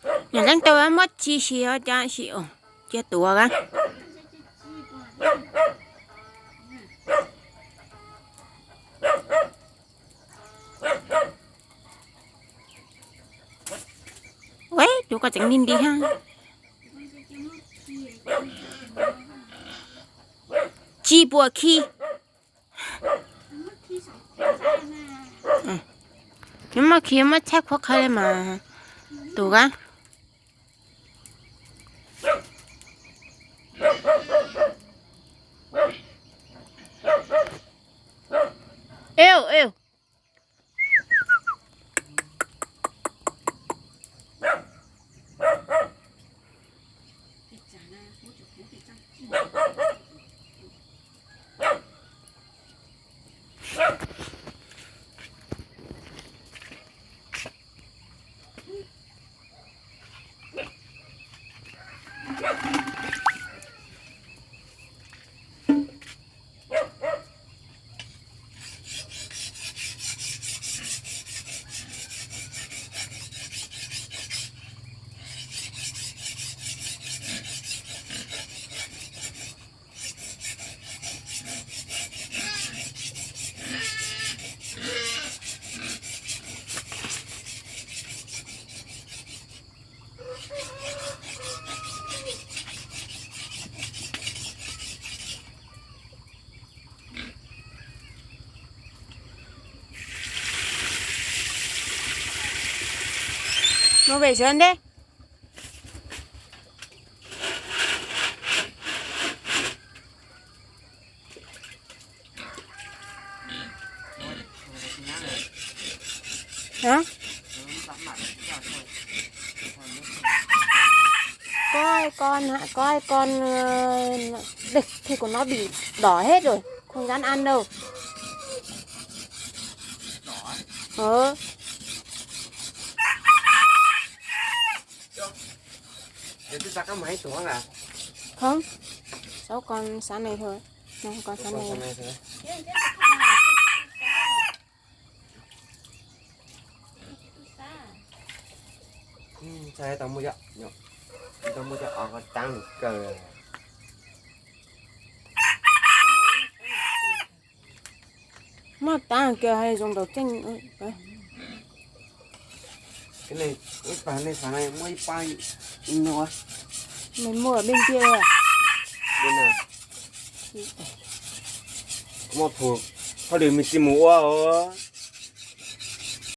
Yog leej twg muab tsi si os, cas si cia tuav a. Ua, tus ko tseem nti nti ha. Tsis puas khi. Nws muab khi muab tshaj qhuav qhawv li mas tus a. Ew, ew. Mus pem suav ntej. Có con hả? Có con, ờ, địch thì của nó bị đỏ hết rồi, không dám ăn đâu. Ờ. Không, sáu con sáng nay thôi. Năm con sáng nay. Tau muaj cov, tau muaj cov os ko taab kawg. Muaj taab kawg hais zoo nkaus tseej. Ib pab nej xav na muaj ib pab ib nua. Mày mua ở bên kia rồi à? Muaj phum, phau dws mws tsis mus ua os.